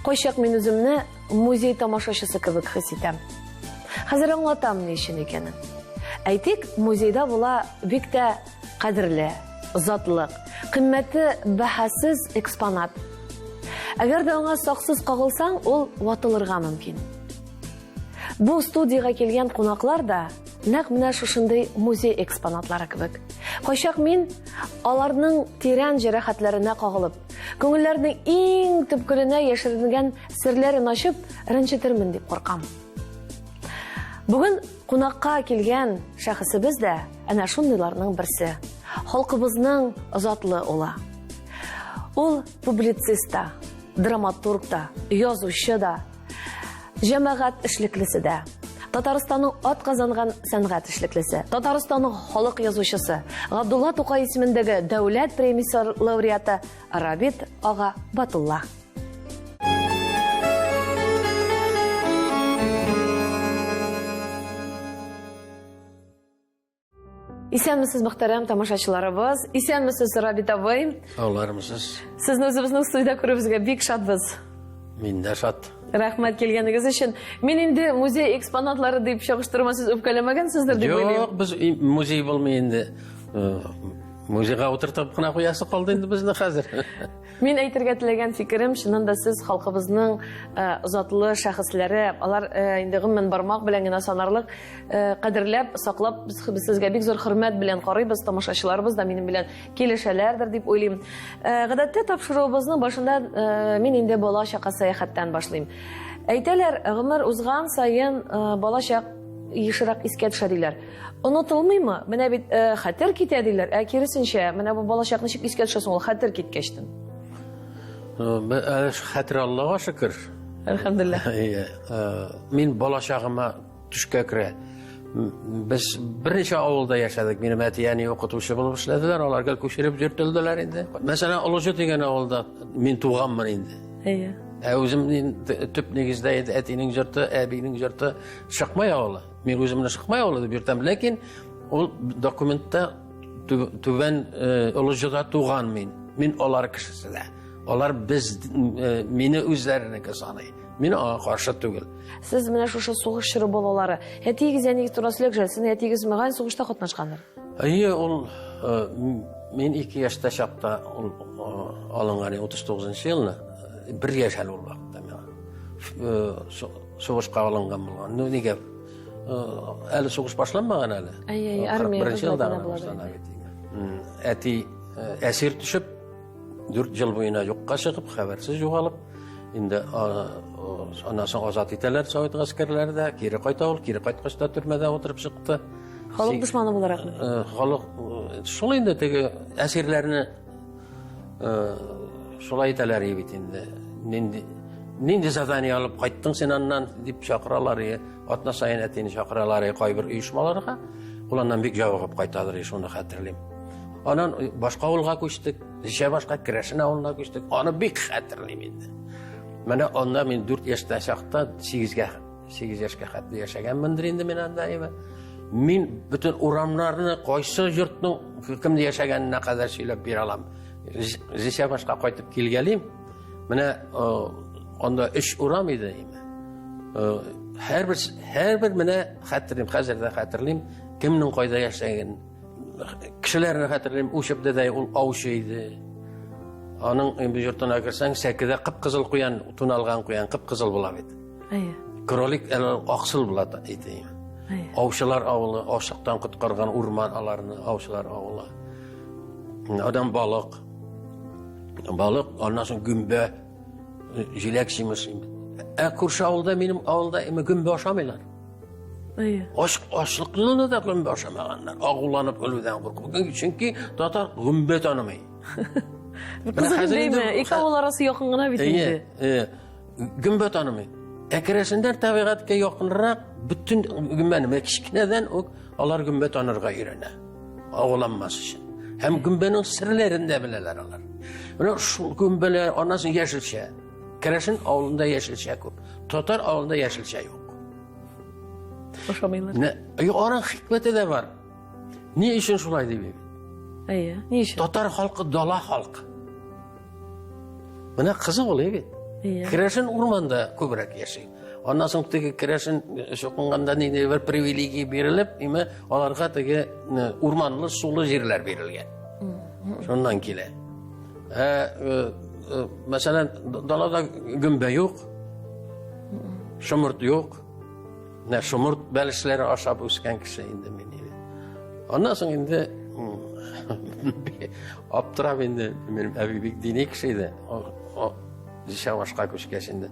Кайчак мин үземне музей тамашачысы кебек хис итәм. Хәзер аңлатам ни өчен икәнен. Әйтик, музейда була бик тә кадерле, затлык, кыйммәте бәһасез экспонат. Әгәр дә аңа саксыз кагылсаң, ул ватылырга мөмкин. Бу студиягә килгән кунаклар да нәкъ менә шушындый музей экспонатлары кебек. Кайчак мин аларның тирән җәрәхәтләренә кагылып, күңелләренең иң төпкеленә яшеренгән серләрен ачып, рәнҗетермен дип куркам. Бүген кунакка килгән шәхесебез дә әнә шундыйларның берсе. Халкыбызның затлы улы. Ул публицист та, драматург та, язучы да, җәмәгать эшлеклесе дә. Татарстанның атказанган сәнгать эшлеклесе, Татарстанның халык язучысы, Габдулла Тукай исемендәге дәүләт премиясе лауреаты Рабит ага Батулла. Исәнмесез, мөхтәрәм тамашачыларыбыз. Исәнмесез, Рабит абый. Саулармысыз. Сезне үзебезнең студиядә күрүебезгә бик шатбыз. Мин дә шат. Рәхмәт килгәнегез өчен. Мин инде музей экспонатлары дип чагыштырма сез үпкәләмәгәнсездер дип уйлыйм. Юк, без музей булмый инде. Музейга утыртып кына куясы калды инде безне хәзер. Мин әйтергә теләгән фикерем, чыннан да сез халкыбызның затлы шәхесләре, алар инде гомумән бармак белән генә санарлык, кадерләп, саклап, без сезгә бик зур хөрмәт белән карыйбыз, тамашачыларыбыз да минем белән килешәләрдер дип уйлыйм. Гадәттә тапшыруыбызның башында мин инде бала чакка сәяхәттән башлыйм. Әйтәләр, гомер узган саен балачак ешрак искә төшә диләр. Онытылмыймы? Менә бит э, хәтер китә диләр. Ә киресенчә, менә бу балачак ничек искә төшә соң ул хәтер киткәчтен? Әле хәтер Аллага шөкер. Әлхәмдулилла. Мин балачагыма төшкә керә. Без берничә авылда яшәдек. Минем әти-әни укытучы булып эшләделәр, алар гел күчереп йөртелделәр инде. Мәсәлән, Олыҗы дигән авылда мин туганмын инде. Әйе. Ә үзем төп нигездә инде әтинең йорты, әбинең йорты Шыкмай авылы. Мин үземне Шыкмай авылы дип йөртәм, ләкин ул документта түбән э, Олыҗыда туган мин. Мин алар кешесе дә. Алар без э, мине үзләренеке саный. Мин аңа каршы түгел. Сез менә шушы сугыш чоры балалары. Әтиегез, әниегез турында сөйләгез әле. Сезнең әтиегез мөгаен сугышта катнашкандыр. Әйе, ул э, мин 2 яшьтә чакта ул алынган 39 елны. Бер яшь әле ул вакытта миңа. Сугышка алынган булган. Ну нигә? Әле сугыш башланмаган әле. Әйе, әйе, армия беренче елда гына башлана бит. Әти әсир төшеп, 4 ел буена юкка чыгып, хәбәрсез югалып, инде аннан соң азат итәләр совет гаскәрләре дә, кире кайта ул, кире кайткач та төрмәдә утырып чыкты. Халык дошманы буларакмы? Халык шул инде теге әсирләрне Шулай итәләр бит инде. Нинди нинди задание алып кайттың син аннан дип чакыралар, атна саен әтине чакыралар кайбер оешмаларга. Ул аннан бик җавыгып кайтадыр, шуны хәтерлим. Аннан башка авылга күчтек, ничә башка Керәшен авылына күчтек. Аны бик хәтерлим инде. Менә анда мин 4 яшьтә чакта 8-гә 8 яшькә хәтле яшәгәнмендер инде мин анда әйбә. Мин бөтен урамнарны, кайсы йортның кемдә яшәгәненә кадәр сөйләп бирә алам. Зисә башка кайтып килгәлим. Менә анда өч урам иде инде. Һәрбер һәрбер менә хәтерлим, хәзер дә хәтерлим, кемнең кайда яшәгәнен. Кешеләрне хәтерлим, Учып дәдәй ул аучы иде. Аның инде йортына керсәң, сәкедә кып-кызыл куян, туналган куян кып-кызыл була бит. Әйе. Кролик әле аксыл була иде. Әйе. Аучылар авылы, ачлыктан коткарган урман аларны, аучылар авылы. Адам балык. Балык, аннан соң гөмбә, җиләк җимеш. Ә күрше авылда, минем авылда эме гөмбә ашамыйлар. Әйе. Ач, ачлык елында да гөмбә ашамаганнар. Агуланып үлүдән куркып. Чөнки татар гөмбә танымый. Кызык инде, ике авыл арасы якын гына бит инде. Әйе. Гөмбә танымый. Ә керәшеннәр табигатькә якынрак, бөтен гөмбәне менә кечкенәдән үк алар гөмбә танырга өйрәнә. Агуланмас өчен. Һәм гөмбәнең серләрен дә беләләр алар. Менә шул гөмбәләр, аннан соң яшелчә. Керәшен авылында яшелчә күп. Татар авылында яшелчә юк. Ошамыйлар. Юк, аның хикмәте дә бар. Ни өчен шулай дибез? Әйе, ни өчен? Татар халкы дала халкы. Менә кызык ул бит. Керәшен урманда күбрәк яши. Аннан соң теге керәшен чукынганда нинди бер привилегия бирелеп, име аларга теге урманлы, сулы җирләр бирелгән. Шуннан килә. Ә, мәсәлән, далада гөмбә юк, шомырт юк. Менә шомырт бәлешләре ашап үскән кеше инде мин. Аннан соң инде аптырап инде, минем әби бик дини кеше иде. Зишавашка күчкәч инде.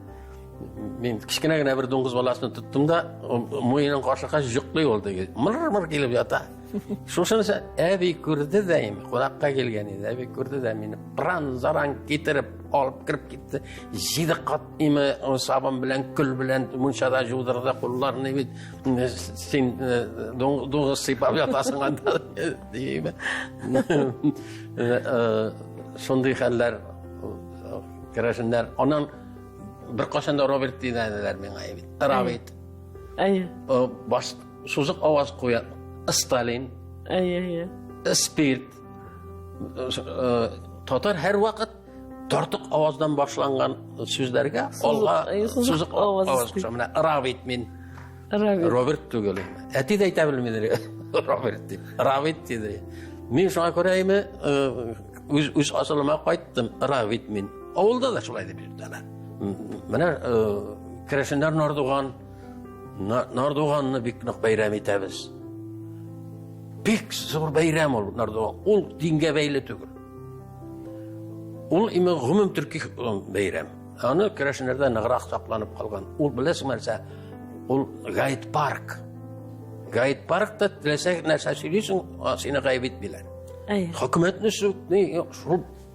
Мин кечкенә генә бер дуңгыз баласын тоттым да, муенын кашыкка йоклый ул теге. Мыр-мыр килеп ята. Шушынысы әби күрде дә инде, кунакка килгән иде. Әби күрде дә мине пыран-заран китереп алып кереп китте. Җиде кат име сабын белән, көл белән мунчада жудырды кулларны бит. Син дуңгыз сыйпап ятасың анда диеме. Шундый хәлләр керәшеннәр. Аннан бер кашан да Роберт дигәннәр миңа бит. Роберт. Әйе. Баш сузык аваз куя. Сталин. Әйе, әйе. Спирт. Татар һәр вакыт тартык аваздан башланган сүзләргә алга сузык аваз куша. Менә Равит мин. Равит. Роберт түгел. Әти дә әйтә белмидер. Роберт дип. Равит диде. Мин шуңа күрә име үз үз асылыма кайттым. Равит мин. Авылда да шулай дип йөртәләр. Менә керәшеннәр Нардуган, Нардуганны бик нык бәйрәм итәбез. Бик зур бәйрәм ул Нардуган. Ул дингә бәйле түгел. Ул име гомум төрки бәйрәм. Аны керәшеннәрдә ныграк сакланып калган. Ул беләсең нәрсә? Ул Гайд парк. Гайд паркта теләсә нәрсә сөйлисең, сине гаеп итмиләр. Хөкүмәтне шул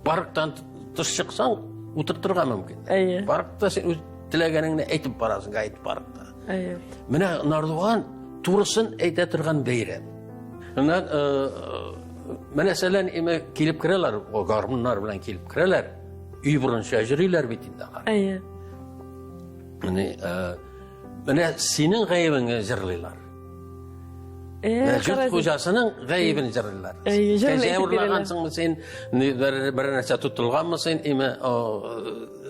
парктан тыш чыксаң, утыртырга мөмкин. Әйе. Паркта син үз теләгәнеңне әйтеп барасың Гайд паркта. Әйе. Менә Нардуган турысын әйтә торган бәйрәм. Менә мәсәлән, име килеп керәләр, гармуннар белән килеп керәләр. Өй борынча йөриләр бит инде алар. Әйе. Менә менә синең гаебеңне җырлыйлар. Йорт хуҗасының гаебен җырлыйлар. Кәҗә урлагансыңмы син, бер нәрсә тотылганмы син, име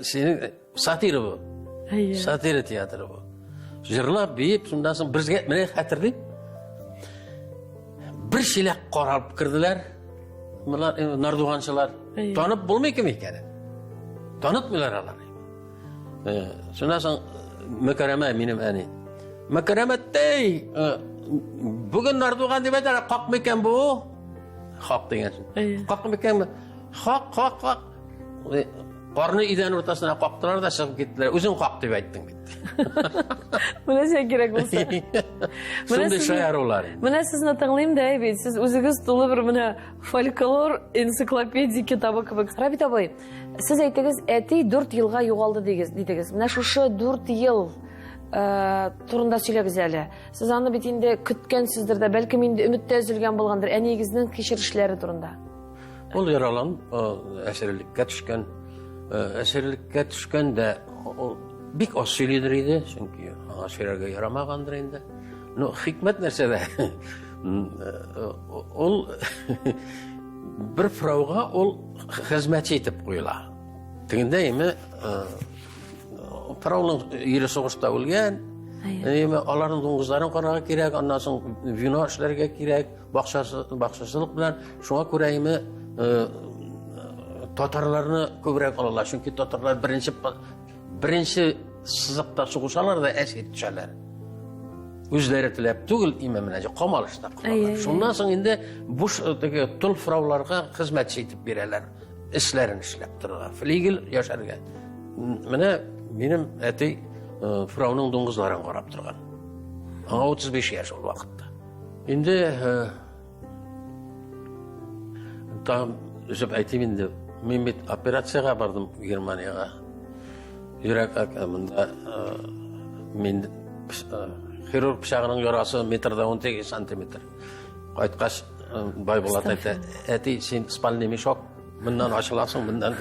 синең сатира бу. Сатира театры бу. Җырлап, биеп, шуннан соң безгә менә хәтерлим. Бер чиләк карап керделәр. Болар нардуганчылар. Танып булмый кем икәнен. Танытмыйлар алар. Шуннан соң Мөкәрәмә минем әни. Мөкәрәмәттәй, бүген Нардуган дип әйтәләр, хак микән бу? Хак дигән сүз. Хак микән? Хак, хак, хак. Карны идән уртасына кактылар да чыгып киттеләр. Үзең хак дип әйттең бит. Менә сиңа кирәк булса. Шундый шаярулар. Менә сезне тыңлыйм да, бит. Сез үзегез тулы бер менә фольклор энциклопедия китабы кебек. Рабит абый, сез әйтегез, әти 4 елга югалды дигез, дидегез. Менә шушы 4 ел турында сөйләгез әле. Сез аны бит инде көткәнсездер дә, бәлкем инде өмет тә өзелгән булгандыр әниегезнең кичерешләре турында. Ул яраланып, әсирлеккә төшкән. Әсирлеккә төшкәндә ул бик аз сөйлидер иде, чөнки аңа сөйләргә ярамагандыр инде. Ну, хикмәт нәрсәдә? Ул бер фрауга ул хезмәтче итеп куела. Тегендә име фрауның ире сугышта үлгән. Име аларның дуңгызларын карарга кирәк, аннан соң вино эшләргә кирәк, бакчасы, бакчачылык белән. Шуңа күрә име татарларны күбрәк алалар, чөнки татарлар беренче беренче сызыкта сугышалар да әсир төшәләр. Үзләре теләп түгел, име менә камалышта калалар. Шуннан соң инде буш теге тол фрауларга хезмәтче итеп бирәләр. Эшләрен эшләп торырга, флигель яшәргә. Менә минем әти фрауның дуңгызларын карап торган. Аңа 35 яшь ул вакытта. Инде тагын өзеп әйтим инде, мин бит операциягә бардым Германиягә. Йөрәк монда мин хирург пычагының ярасы метрда 18 сантиметр. Кайткач, Байбулат әйтә, әти, син спальный мешок, моннан ачыласың, моннан.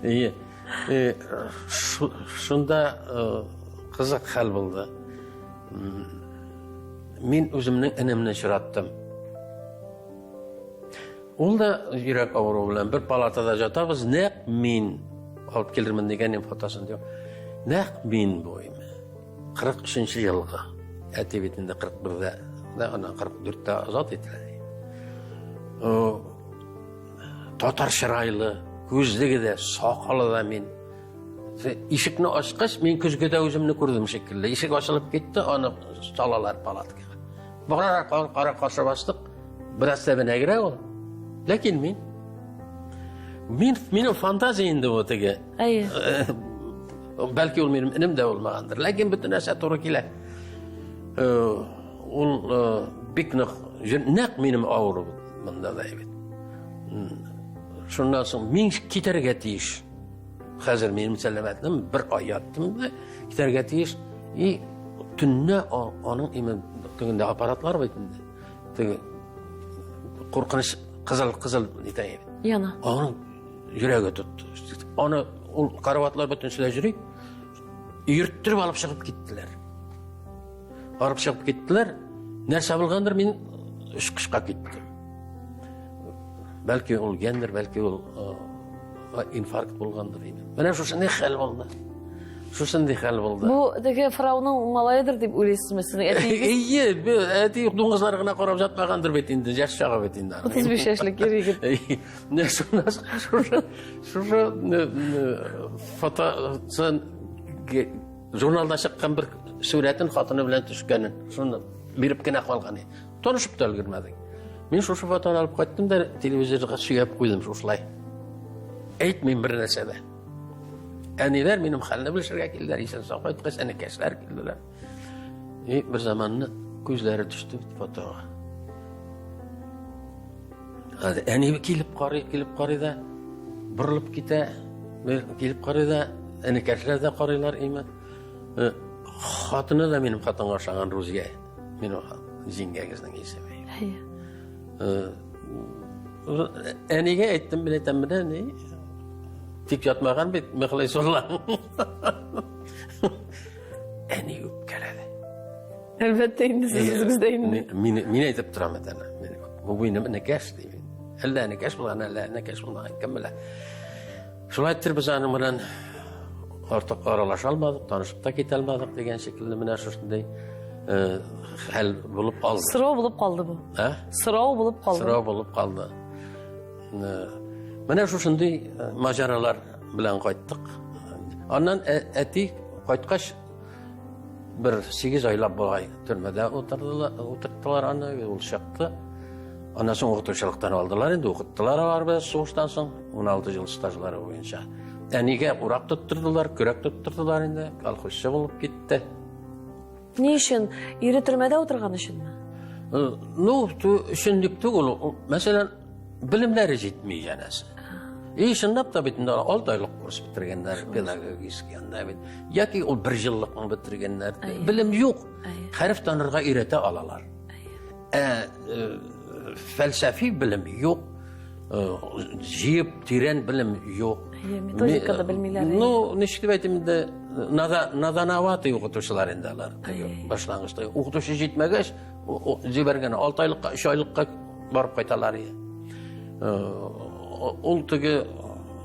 Ие. Шунда кызык хәл булды. Мин үземнең энемне очраттым. Ул да йөрәк авыруы белән бер палатада жатабыз, нәкъ мин. Алып килермен дигән идем фотосын дип. Нәкъ мин бу име. 43 елгы. Әти бит инде 41-дә, да, аннан 44-тә азат ителә. Татар чырайлы, күзлеге дә, сакалы да мин. Ишекне ачкач, мин көзгедә үземне күрдем шикелле. Ишек ачылып китте, аны салалар палаткага. Бара кара каршы бастык. Бераз тәбәнәгрәк ул. Ләкин мин мин минем фантазия инде бу теге. Әйе. Бәлки ул минем энем дә булмагандыр. Ләкин бөтен нәрсә туры килә. Ул бик нык, нәкъ минем авыру монда да бит. Шуннан соң мин китәргә тиеш. Хәзер минем сәламәтлегем бер ай яттым да китәргә тиеш. И төнлә аның име тегендә аппаратлар бит инде. Теге куркыныч кызыл кызыл нитә. Яна. Аның йөрәге тотты. Аны ул караватлар бөтенесе дә йөри. Йөрттереп алып чыгып киттеләр. Алып чыгып киттеләр. Нәрсә булгандыр, мин очкычка киттем. Бәлки ул гендер, бәлки ул инфаркт булгандыр инде. Менә шушындый хәл булды. Шушындый хәл булды. Бу теге фрауның малаедыр дип уйлыйсызмы сезнең әтиегез? Әйе, әти дуңгызлар гына карап жатмагандыр бит инде, яшь чагы бит инде. 35 яшьлек ир егет. Менә шуннан шушы шушы фотосын журналда чыккан бер сурәтен хатыны белән төшкәнен, шуны биреп кенә калган. Танышып та өлгермәдек. Мин шушы фотоны алып кайттым да телевизорга сөяп куйдым шушылай. Әйтмим бер нәрсә дә. Әниләр минем хәлне белешергә килделәр, исән сау кайткач, әнекәшләр килделәр. И бер заманны күзләре төште бит фотога. Әни килеп карый, килеп карый да, борылып китә, килеп карый да, әнекәшләр дә карыйлар име. Хатыны да минем хатынга охшаган Рузия. Минем җиңгәгезнең исеме. Әйе. Әнигә әйттем, мин әйтәм, менә ни. Тик ятмаган бит, Мөхлисулла. Әни үпкәләде. Әлбәттә инде сез үзегездә инде. Мин мин әйтеп торам бит әнә. Бу минем энекәш дим. Әллә энекәш булган, әллә энекәш булмаган, кем белә. Шулай итеп без аның белән артык аралаша алмадык, танышып та китә алмадык дигән шикелле менә шушындый э, хәл булып алды. Сорау булып калды бу. Ә? Сорау булып калды. Сорау булып калды. Э, менә шушындый э, маҗаралар белән кайттык. Аннан әти кайткач бер 8 айлап болай төрмәдә утырдылар, утырттылар аны, ул чыкты. Аннан соң укытучылыктан алдылар инде, укыттылар алар без сугыштан соң 16 ел стажлары буенча. Әнигә урак тоттырдылар, көрәк тоттырдылар инде, колхозчы булып китте. Ни өчен? Ире төрмәдә утырган өченме? Ну, өчен дип түгел. Мәсәлән, белемнәре җитми янәсе. И чынлап та бит инде 6 айлык курс бетергәннәр, педагогический анда бит. Яки ул бер еллыкны бетергәннәр. Белем юк. Хәреф танырга өйрәтә алалар. Ә фәлсәфи белем юк. Җыеп тирән белем юк. Методика да белмиләр. Ну, ничек дип әйтим инде, надановатый укытучылар инде алар. Башлангычта укытучы җитмәгәч, җибәргән 6 айлыкка, 3 айлыкка барып кайталар. Ул теге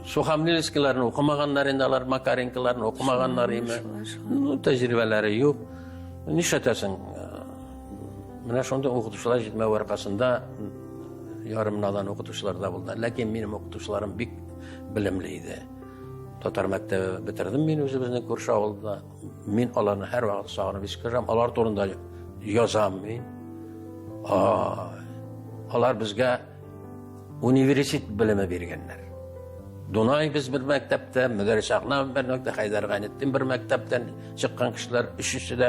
Сухомлинскийларны укымаганнар инде алар, Макаренколарны укымаганнар име. Ну, тәҗрибәләре юк. Нишләтәсең? Менә шундый укытучылар җитмәү аркасында ярым надан укытучылар да булды. Ләкин минем укытучыларым бик белемле иде. Татар мәктәбе бетердем мин үзебезнең күрше авылда. Мин аларны һәрвакыт сагынып искә төшерәм. Алар турында язам мин. Алар безгә университет белеме биргәннәр. Дунай без бер мәктәптә, Мөдәррис Әхнәм бер мәктәптә, Хәйдәр Гайнетдин бер мәктәптән чыккан кешеләр, өчесе дә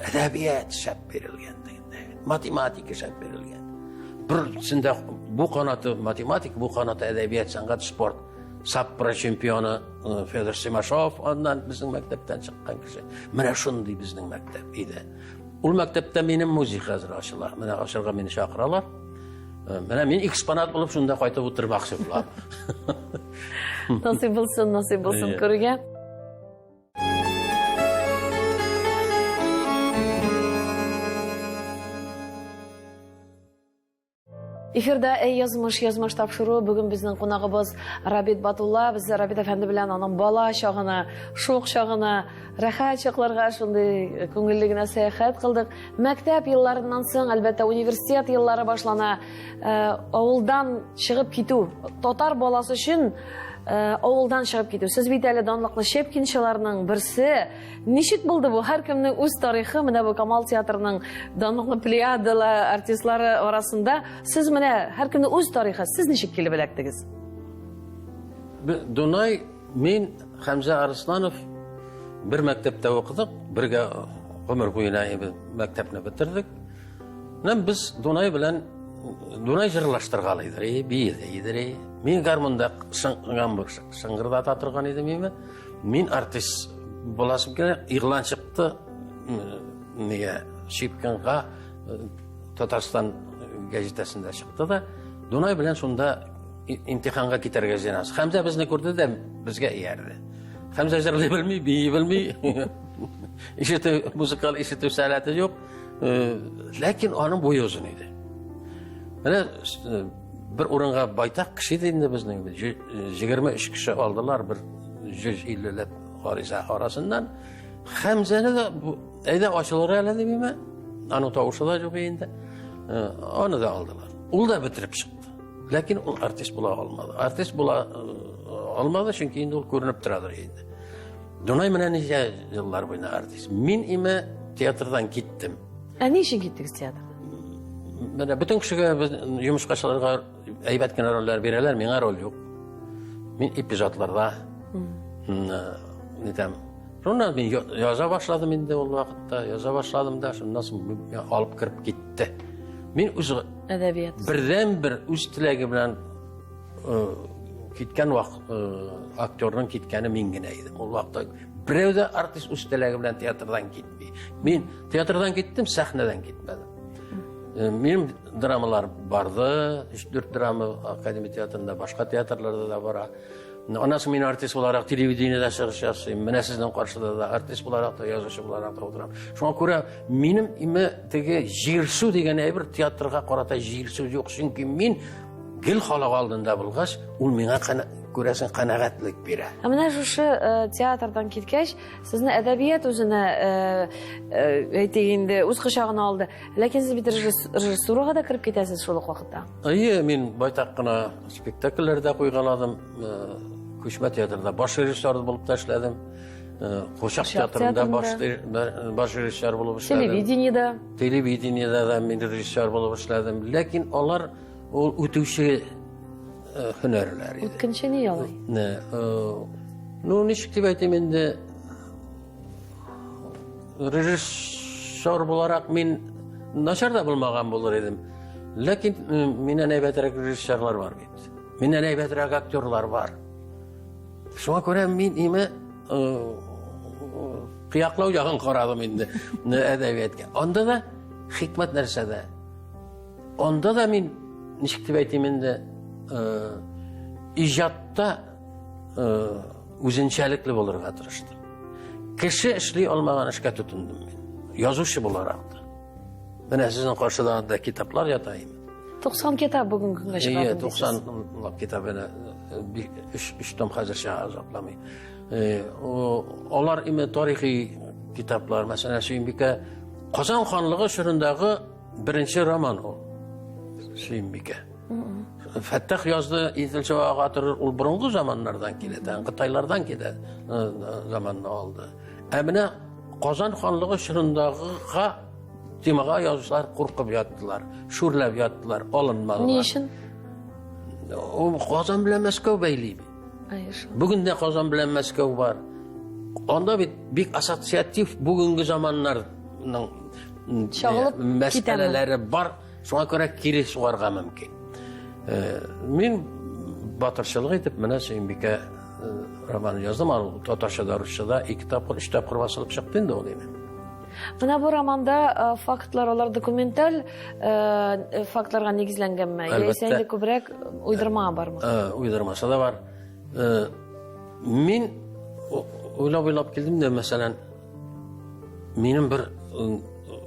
әдәбият шәп бирелгән дигәндә, математика шәп бирелгән. Берсендә бу канаты математика, бу канаты әдәбият, сәнгать, спорт. Саппоро чемпионы Федор Симашов аннан безнең мәктәптән чыккан кеше. Менә шундый безнең мәктәп иде. Ул мәктәптә минем музей хәзер ачыла. Менә ачырга мине чакыралар. Менә мин экспонат булып шунда кайтып утырмакчы булам. Насыйп булсын, насыйп булсын күрергә. Эфирда Әй язмыш, язмыш тапшыруы. Бүген безнең кунагыбыз Рабит Батулла. Без Рабит әфәнде белән аның бала чагына, шук чагына, рәхәт чакларга шундый күңелле генә сәяхәт кылдык. Мәктәп елларыннан соң, әлбәттә, университет еллары башлана. Э, авылдан чыгып китү, татар баласы өчен э, авылдан чыгып китү. Сез бит әле данлыклы щепкинчыларның берсе. Ничек булды бу? Һәркемнең үз тарихы. Менә бу Камал театрының данлыклы плеядалы артистлары арасында сез менә һәркемнең үз тарихы. Сез ничек килеп эләктегез? Дунай, мин, Хәмзә Арысланов бер мәктәптә укыдык, бергә гомер буена мәктәпне бетердек. Менә без Дунай белән Дунай җырлаштыргалыйдыр, биеде идер. Мин гармунда шыңгырдата торган идем име. Мин артист буласым килә, игълан чыкты, нигә Щепкинга Татарстан газетасында чыкты да, Дунай белән шунда имтиханга китәргә җыенабыз. Хәмзә безне күрде дә безгә иярде. Хәмзә җырлый белми, бии белми. Ишетү, музыкаль ишетү сәләте юк. Ләкин аның буе озын иде. Менә бер урынга байтак кеше иде инде безнең. 23 кеше алдылар бер 150 ләп гариза арасыннан. Хәмзәне дә әйдә ачылыр әле димиме? Аның тавышы да юк инде. Аны да алдылар. Ул да бетереп чыкты. Ләкин ул артист була алмады. Артист була алмады, чөнки инде ул күренеп торадыр инде. Дунай менә ничә еллар буена артист. Мин име театрдан киттем. Ә ни өчен киттегез театрдан? Менә бөтен кешегә без йомышкачыларга әйбәт кенә рольләр бирәләр, миңа роль юк. Мин эпизодларда нитәм. Шуннан мин яза башладым инде ул вакытта, яза башладым да, шуннан соң алып кереп китте. Мин үз әдәбият бердән-бер үз теләге белән киткән вакыт актерның киткәне мин генә идем. Ул вакытта берәү дә артист үз теләге белән театрдан китми. Мин театрдан киттем, сәхнәдән китмәдем. Минем драмалар барды, 3-4 драма Академия театрында, башка театрларда да бара. Аннан соң мин артист буларак телевидениедә чыгыш ясыйм. Менә сезнең каршыда да артист буларак та, язучы буларак та утырам. Шуңа күрә минем име теге җирсү дигән әйбер театрга карата җирсү юк, чөнки мин гел халык алдында булгач, ул миңа күрәсең канәгатьлек бирә. Ә менә шушы театрдан киткәч, сезне әдәбият үзенә, әйтик инде, үз кочагына алды. Ләкин сез бит режиссурага да кереп китәсез шул ук вакытта. Әйе, мин байтак кына спектакльләр дә куйгаладым. Күчмә театрда баш режиссер булып та эшләдем. Курчак театрында баш режиссер булып эшләдем. Телевидениедә. Телевидениедә дә мин режиссер булып эшләдем. Ләкин алар ул үтүче һөнәрләр иде. Үткенче ни алай? Ну, ничек дип әйтим инде, режиссер буларак мин начар да булмаган булыр идем. Ләкин миннән әйбәтрәк режиссерлар бар бит. Миннән әйбәтрәк актерлар бар. Шуңа күрә мин име кыяклау ягын карадым инде әдәбиятка. Анда да хикмәт нәрсәдә? Анда да мин, ничек дип әйтим инде, иҗатта үзенчәлекле булырга тырыштым. Кеше эшли алмаган эшкә тотындым мин. Язучы буларак та. Менә сезнең каршыда анда китаплар ята инде. 90 китап бүгенге көнгә чыгардым. Әйе, 90 китап әнә 3 том хәзер чыга озакламый. Алар име тарихи китаплар, мәсәлән, Сөембикә Казан ханлыгы чорындагы беренче роман ул. Сөембикә. Фәттах язды, Идел ага торыр, ул борынгы заманнардан килә, Кытайлардан килә заманны алды. Ә менә Казан ханлыгы чорындагыга темага язучылар куркып яттылар, шүрләп яттылар, алынмадылар. Ни өчен? Ул Казан белән Мәскәү бәйли. Бүген дә Казан белән Мәскәү бар. Анда бит бик ассоциатив бүгенге заманнарның чагылып мәсьәләләре бар. Шуңа күрә кире сугарга мөмкин. Мин батырчылык итеп менә Сөембикә романы яздым. Ул татарча да, русча да 2 тапкыр, 3 тапкыр басылып чыкты инде ул инде. Менә бу романда фактлар алар документаль фактларга нигезләнгәнме? Яисә инде күбрәк уйдырма бармы? Уйдырмасы да бар. Мин уйлап-уйлап килдем дә, мәсәлән, минем бер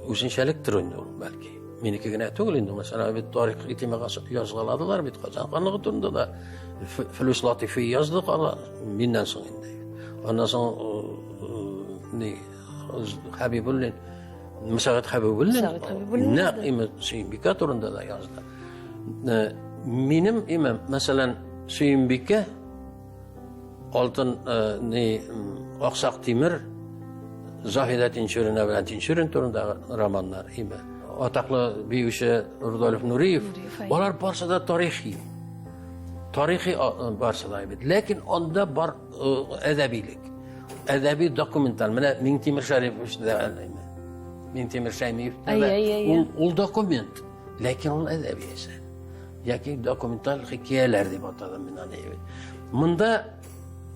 үзенчәлектер инде ул, бәлки. Минеке генә түгел инде, мәсәлән, бит тарихи темага язгаладылар бит Казан ханлыгы турында да. Флүс Латифи язды кала миннән соң инде. Аннан соң ни Хәбибуллин, Мөсәгать Хәбибуллин нәкъ име Сөембикә турында да язды. Минем име, мәсәлән, Сөембикә Алтын ни Аксак Тимер, Заһидә Тинчурина белән Тинчурин турындагы романнар име. Атаклы биюче Рудольф Нуриев, алар барсы да тарихи. Тарихи барсы да бит. Ләкин анда бар әдәбилек. Әдәби документаль. Менә Миңтимер Шәрипович да Миңтимер Шәймиев ул, ул документ, ләкин ул әдәби әсәр. Яки документаль хикәяләр дип атадым мин аны. Монда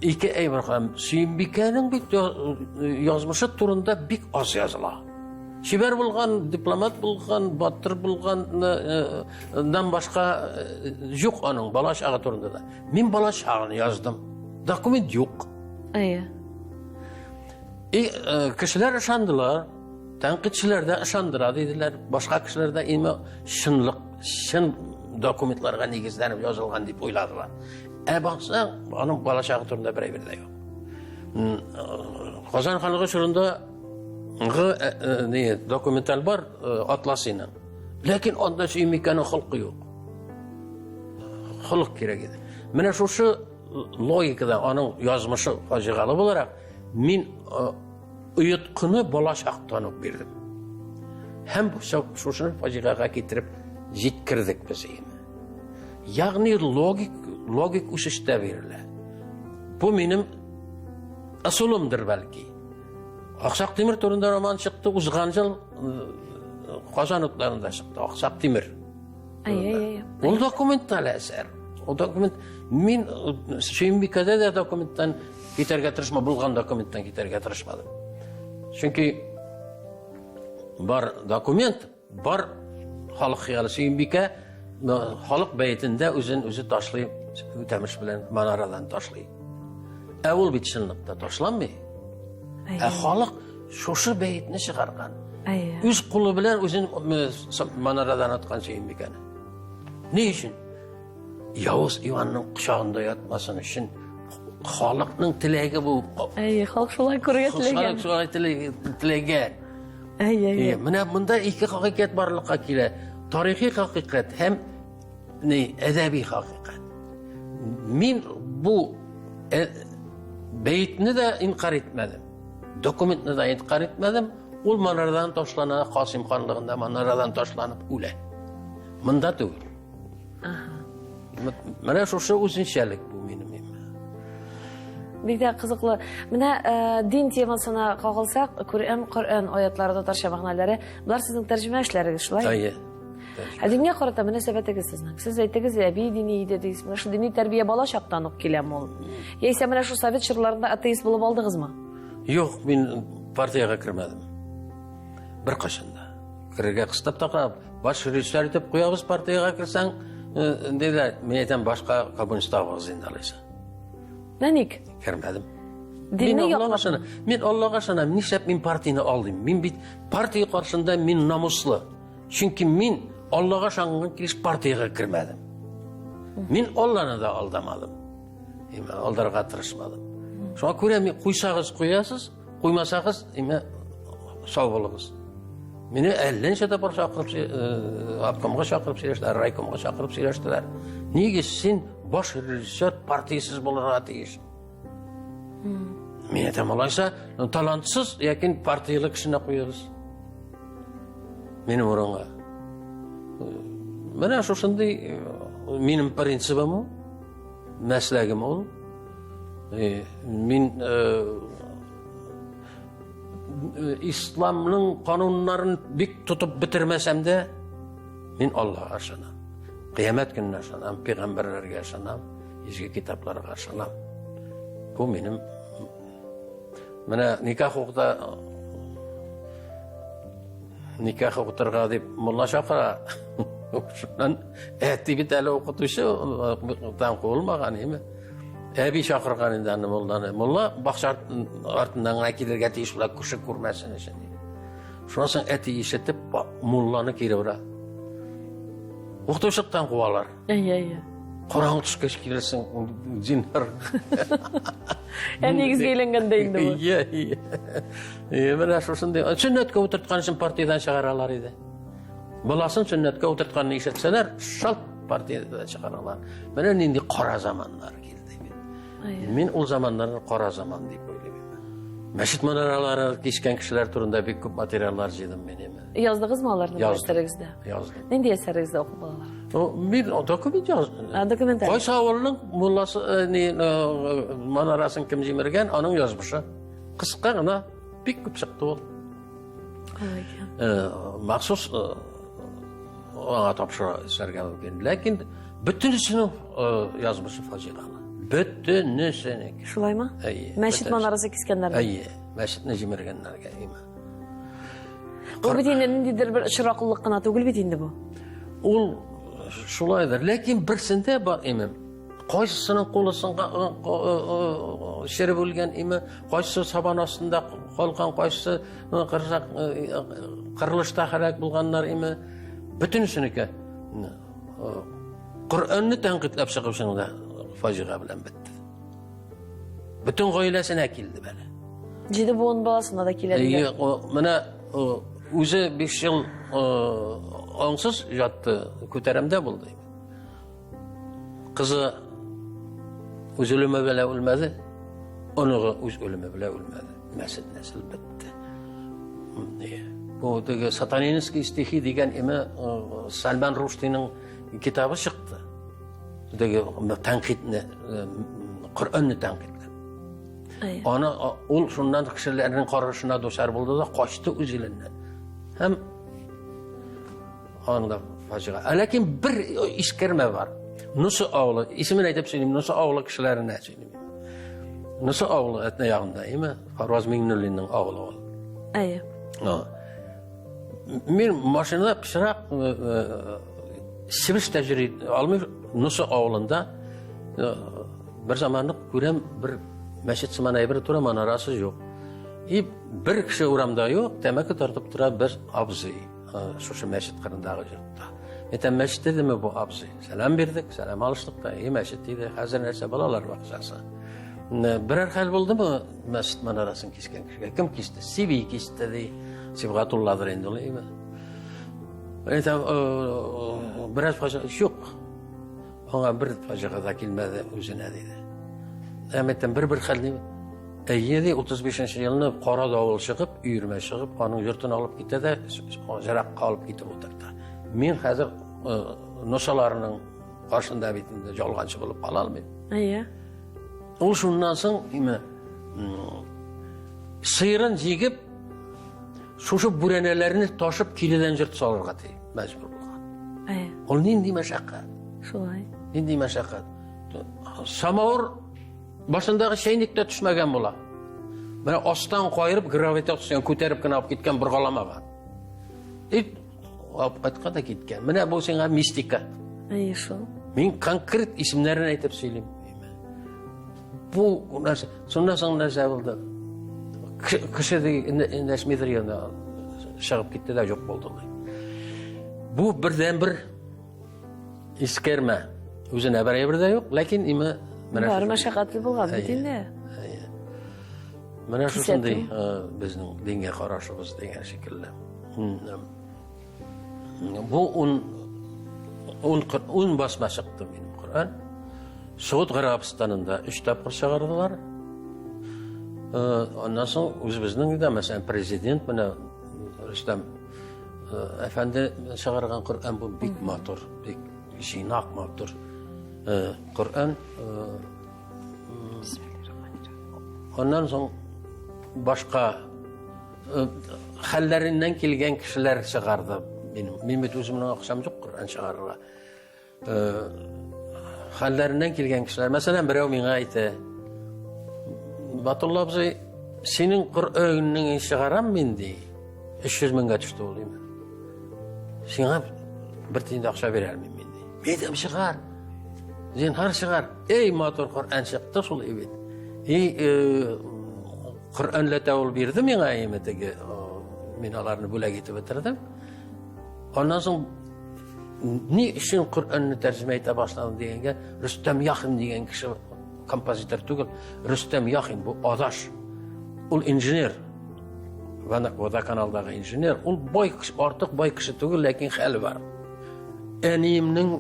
ике әйбер һәм Сөембикәнең бит язмышы турында бик аз языла. Чибәр булган, дипломат булган, батыр булганнан башка юк аның бала чагы турында да. Мин бала чагын яздым. Документ юк. Әйе. И кешеләр ышандылар. Тәнкыйтьчеләр дә ышандыра диделәр. Башка кешеләр дә име чынлык, чын документларга нигезләнеп язылган дип уйладылар. Ә баксаң, аның балачагы турында бер әйбер дә юк. Казан ханлыгы чорында ни документаль бар Атласиның. Ләкин анда Сөембикәнең холкы юк. Холык кирәк иде. Менә шушы логикада аның язмышы фаҗигалы буларак, мин оеткыны бала чактан ук бирдем. Һәм шушыны фаҗигагә китереп җиткердек без инде. Ягъни логик, логик үсештә бирелә. Бу минем ысулымдыр бәлки. Аксак Тимер турында роман чыкты узган ел Казан утларында чыкты Аксак Тимер. Ул документаль әсәр. Ул документ мин Сөембикәдә дә документтан китәргә тырышма, булган документтан китәргә тырышмадым. Чөнки бар документ, бар халык хыялы. Сөембикә халык бәетендә үзен үзе ташлый, Үтәмеш белән манарадан ташлый. Ә ул бит чынлыкта ташланмый. Ә халык шушы бәетне чыгарган. Үз кулы белән үзен манарадан аткан Сөембикәне. Ни өчен? Явыз Иванның кочагында ятмасын өчен халыкның теләге бу. Әйе, халык шулай күрергә теләгән. Халык шулай теләгән. Әйе, әйе. Менә монда ике хакыйкать барлыкка килә. Тарихи хакыйкать һәм ни әдәби хакыйкать. Мин бу бәетне дә инкар итмәдем. Документны да инкар итмәдем. Ул манарадан ташлана, Касыйм ханлыгында манарадан ташланып үлә. Монда түгел. Менә шушы үзенчәлек бу минем. Бик тә кызыклы. Менә дин темасына кагылсак, Коръән, Коръән аятлары татарча мәгънәләре, болар сезнең тәрҗемә эшләрегез, шулай? Әйе. Ә дингә карата мөнәсәбәтегез сезнең? Сез әйтегез, әби дини иде дисез. Менә шул дини тәрбия бала чактан ук киләме ул? Яисә менә шул совет чорларында атеист булып алдыгызмы? Юк, мин партиягә кермәдем. Беркайчан да. Керергә кыстап та карап, баш режиссер итеп куябыз партиягә керсәң, диделәр. Мин әйтәм, башка коммунист табыгыз инде алайса. Менә ник? Кермәдем. Динне Мин Аллага ышанам. Мин Аллага ышанам. Нишләп мин партияне алдым? Мин бит партия каршында мин намуслы. Чөнки мин Аллага ышанган килеш партиягә кермәдем. Мин Алланы да алдамадым. Имә алдарга тырышмадым. Шуңа күрә мин куйсагыз куясыз, куймасагыз, имә сау булыгыз. Мине әллә ничә тапкыр чакырып, обкомга чакырып сөйләштеләр, райкомга чакырып сөйләштеләр. Нигә син баш режиссер партиясез булырга тиеш? Мин әйтәм, алайса, талантсыз яки партияле кешене куегыз. Минем урынга. Менә шушындый минем принцибым ул, мәсләгем ул. Мин исламның кануннарын бик тотып бетермәсәм дә, мин Аллаһка ышанам. Кыямәт көненә ышанам, пәйгамбәрләргә ышанам, изге китапларга ышанам. Бу минем менә никах укыта никах укытырга дип мулла чакыра. Шуннан әти бит әле укытучы, там куылмаган, име? Әби чакырган инде аны мулланы. Мулла бакча артыннан гына килергә тиеш була, кеше күрмәсен өчен. Шуннан соң әти ишетеп, мулланы кире бора. Укытучылыктан куалар. Әйе, әйе. Караңгы төшкәч килерсең, зинһар. Әнигезгә әйләнгәндә инде бу. Иә, иә. Иә, менә шушындый. Сөннәткә утырткан өчен партиядән чыгаралар иде. Баласын сөннәткә утыртканны ишетсәләр, шалт партиядән чыгаралар. Менә нинди кара заманнар килде бит. Мин ул заманнарны кара заман дип уйлыйм. Мәчет манаралары кискән кешеләр турында бик күп материаллар җыйдым мин. Яздыгызмы аларны әсәрегездә? Яздым. Нинди әсәрегездә укып балалар? Ну, мин документ яздым. А, документаль. Кайсы авылның мулласы, э, ни, э, манарасын кем җимергән, аның язмышы. Кыска гына бик күп чыкты ул. Э, махсус аңа тапшыра эшләргә мөмкин. Ләкин бөтенесенең язмышы фаҗигалы. Бөтенесенең. Шулаймы? Әйе. Мәчет манарасы кискәннәр. Әйе, мәчетне җимергәннәргә, әйе. Бу бит инде ниндидер бер очраклылык кына түгел бит инде бу. Ул шулайдыр. Ләкин берсендә бар имем. Кайсысының кулы сынга череп үлгән име, кайсысы сабан астында калган, кайсысы кырсак кырылышта һәлак булганнар име. Бөтенесенеке Коръәнне тәнкыйтьләп чыгып шунда фаҗига белән бетте. Бөтен гаиләсенә килде бәлә. Җиде буын баласына да килә дигән. Менә үзе 5 ел аңсыз ятты, күтәрәмдә булды. Кызы үз үлеме белән үлмәде, оныгы үз үлеме белән үлмәде. Нәсел нәсел бетте. Бу теге сатанинский стихи дигән име Сальман Руштиның китабы чыкты. Теге тәнкыйтьне, Коръәнне тәнкыйтьләп. Аны ул шуннан кешеләрнең каршына дучар булды да качты үз иленнән. Һәм Анда фаҗига. Ә ләкин бер искәрмә бар. Нусы авылы, исемен әйтеп сөйлим, Нусы авылы кешеләренә сөйлим. Нусы авылы Әтнә ягында, әйеме? Фарваз Миңнуллинның авылы ул. Әйе. Мин машинада пычрак э, э, чебеш тә йөри алмый. Нусы авылында э, бер заманны күрәм, бер мәчет сыман әйбер тора, манарасы юк. И бер кеше урамда юк, тәмәке тартып тора бер абзый. Шушы мәчет кырындагы йортта. Әйтәм, мәчет дидеме бу абзый? Сәлам бирдек, сәлам алыштык та, и мәчет диде. Хәзер нәрсә, балалар бакчасы. Берәр хәл булдымы мәчет манарасын кискән кешегә? Кем кисте? Сиби кисте ди. Сибгатулладыр инде ул, әйме? Әйтәм, берәр фаҗига юк. Аңа бер фаҗига да килмәде үзенә диде. Әм әйтәм, бер-бер хәл ни? Әйе ди, 35 елны кара давыл чыгып, өермә чыгып, аның йортын алып китә дә, җыракка алып китеп утырта. Мин хәзер э, носаларының каршында бит инде ялганчы булып кала алмыйм. Әйе. Ул шуннан соң име сыерын җигеп, шушы бүрәнәләрне ташып киледән йорт салырга ди, мәҗбүр булган. Әйе. Ул нинди мәшәкать? Шулай. Нинди мәшәкать? Самавыр Башындагы чәйнек тә төшмәгән була. Менә астан каерып гравитацион күтәреп кенә алып киткән, боргаламаган. И алып кайткан да киткән. Менә бу сиңа мистика. Әйе шул. Мин конкрет исемнәрен әйтеп сөйлим. Бу нәрсә, шуннан соң нәрсә булды? Кеше эндәшмидер инде, чыгып китте дә юк булды. Бу бердән-бер Искәрмә. Үзенә бер әйбер дә юк, ләкин име менә Бар мәшәкатьле булган бит инде. Менә шушындый э, безнең дингә карашыбыз дигән шикелле. Бу ун ун ун басма чыкты минем Коръән. Согуд Гарәбстанында өч тапкыр чыгардылар. Э, аннан соң үзебезнең дә, мәсәлән, президент менә Рөстәм Әфәнде чыгарган Коръән бу бик матур, бик җыйнак матур Коръән. Аннан соң башка хәлләреннән килгән кешеләр чыгарды. Минем, мин бит үземнең акчам юк Коръән чыгарырга. Хәлләреннән килгән кешеләр. Мәсәлән, берәү миңа әйтә, Батулла абзый, синең Коръәнеңне чыгарам мин, ди. 300 меңгә төште ул, дим. Сиңа бер тиен дә акча бирә алмыйм мин, ди. Әйтәм, чыгар. Зинһар чыгар. Эй, матур Коръән чыкты шул бит. И, Коръәнләтә ул бирде миңа, име теге, мин аларны бүләк итеп бетердем. Аннан соң Ни өчен Коръәнне тәрҗемә итә башладың дигәнгә, Рөстәм Яхин дигән кеше композитор түгел, Рөстәм Яхин бу адаш. Ул инженер. Водоканалдагы инженер. Ул бай кеше, артык бай кеше түгел, ләкин хәле бар. Әниемнең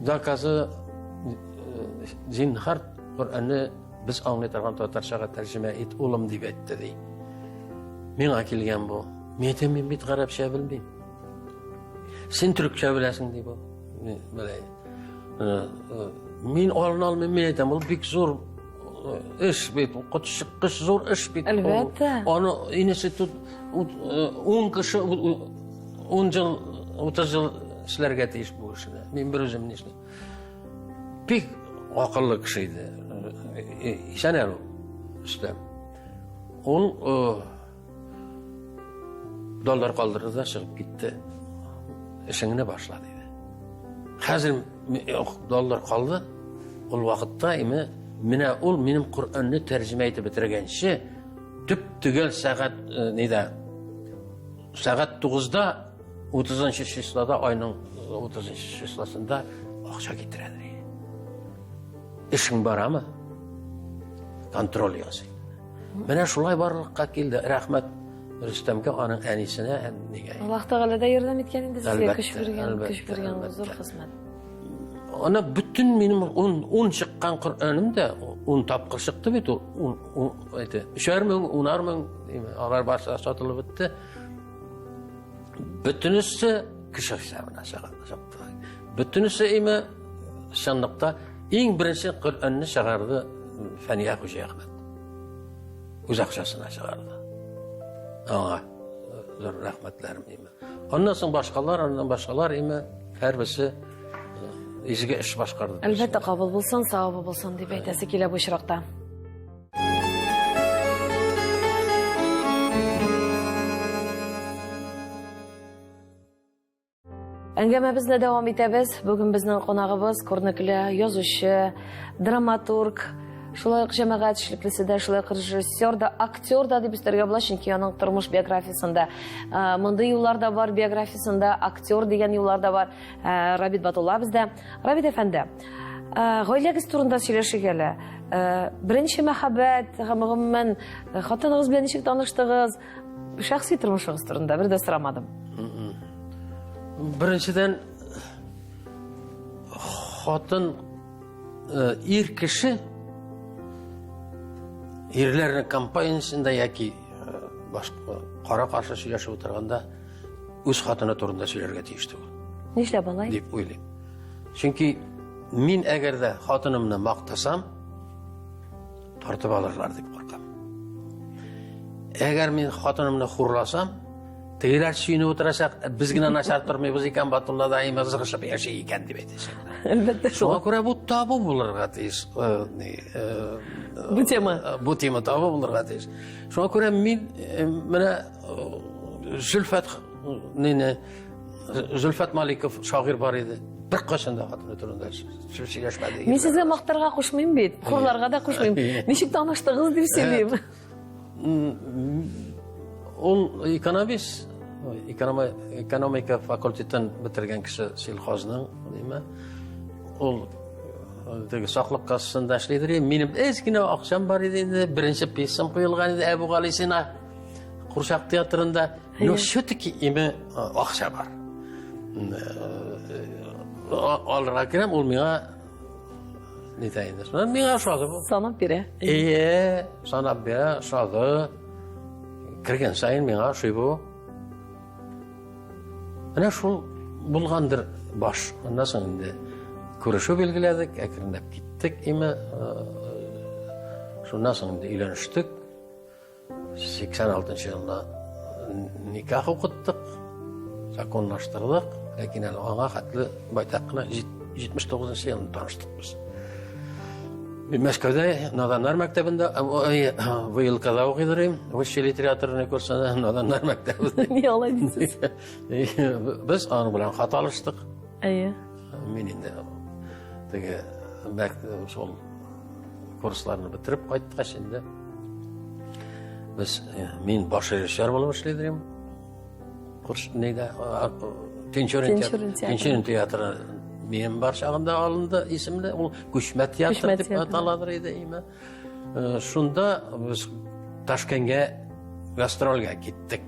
заказы э, зинһар Коръәнне без аңлый торган татарчага тәрҗемә ит, улым дип әйтте ди. Миңа килгән бу. Мин әйтәм, мин бит гарәпчә белмим. Син төрекчә беләсең ди бу. Беләй. Э, э, мин алына алмыйм, мин әйтәм, ул бик зур э, эш бит, котчыккыч зур эш бит. Әлбәттә. Аны институт 10 кеше 10 ел, 30 ел эшләргә тиеш бу эшне. Мин бер үзем нишлим. Бик акыллы кеше иде. Исән әле ул, Рөстәм. Ул доллар калдырды да чыгып китте. Эшеңне башла диде. Хәзер доллар калды. Ул вакытта име менә ул минем Коръәнне тәрҗемә итеп бетергәнче төп төгәл сәгать нидә сәгать 9-да 30 числода айның 30 числосында акча китерә ди. Эшең барамы? Контроль ясый. Менә шулай барлыкка килде. Рәхмәт Рөстәмгә, аның әнисенә, нигә. Аллаһ Тәгалә дә ярдәм иткән инде сезгә, көч биргән, көч биргән зур хезмәт. Ана бөтен минем 10 чыккан Коръәнем дә 10 тапкыр чыкты бит ул. 10 әйтә. 3 мең, 10 мең, алар барысы сатылып бетте. Бөтенесе кеше хисабына чыкты. Бөтенесе име чынлыкта иң беренче Коръәнне чыгарды Фәния Хуҗа Әхмәт. Үз акчасына чыгарды. Аңа зур рәхмәтләрем име. Аннан соң башкалар, аннан башкалар име, һәрберсе изге эш башкарды. Әлбәттә, кабул булсын, савабы булсын дип әйтәсе килә бу очракта. Әңгәмәбезне дәвам итәбез. Бүген безнең кунагыбыз күренекле язучы, драматург, шулай ук җәмәгать эшлеклесе дә, шулай ук режиссер да, актер да дип өстәргә була, чөнки аның тормыш биографиясендә мондый юллар да бар, биографиясендә актер дигән юллар да бар. Рабит Батулла бездә. Рабит әфәнде, гаиләгез турында сөйләшик әле. Беренче мәхәббәт һәм гомумән хатыныгыз белән ничек таныштыгыз? Шәхси тормышыгыз турында бер дә сорамадым. Беренчедән, хатын ир кеше ирләрнең компаниясендә яки башка кара каршы сөйләшеп утырганда үз хатыны турында сөйләргә тиеш түгел. Нишләп алай? Дип уйлыйм. Чөнки мин әгәр дә хатынымны мактасам, тартып алырлар дип куркам. Әгәр мин хатынымны хурласам, тегеләр сөенеп утырачак, без генә начар тормыйбыз икән, Батулла да имә ызгышып яши икән дип әйтәчәкләр. Әлбәттә шул. Шуңа күрә бу табу булырга тиеш. Бу тема. Бу тема табу булырга тиеш. Шуңа күрә мин менә Зөлфәт нине Зөлфәт Маликов шагыйрь бар иде. Бер кайчан да хатыны турында сөйләшмәде. Мин сезгә мактарга кушмыйм бит, хурларга да кушмыйм. Ничек таныштыгыз дип сөйлим. Ул экономист, экономика факультетын бетергән кеше сельхозның, димә. Ул теге саклык кассасында эшлидер. Минем әз генә акчам бар иде инде. Беренче пьесам куелган иде Әбүгалисина Курчак театрында. Но все-таки име акча бар. Алырга керәм, ул миңа нитә инде. Шуннан миңа ошады бу. Санап бирә. Ие, санап бирә, ошады. Кергән саен миңа ошый бу. Менә шул булгандыр баш. Аннан соң инде күрешү билгеләдек, әкренләп киттек име. Шуннан соң инде өйләнештек. 86 елда никах укыттык, законлаштырдык, ләкин әле аңа хәтле байтак кына 79 елны таныштык без. Мин Мәскәүдә наданнар мәктәбендә, ВЛКда укыйдыр идем, высший литературный курсында наданнар мәктәбендә. Ни алай дисез? Без аның белән хат алыштык. Әйе. Мин инде теге шул курсларны бетереп кайткач инде без мин баш режиссер булып эшлидем. Курс нидә? Тинчурин театры. Тинчурин театры минем бар чагында алынды исемле. Ул күчмә театр дип аталадыр иде име. Шунда без Ташкентка гастрольгә киттек.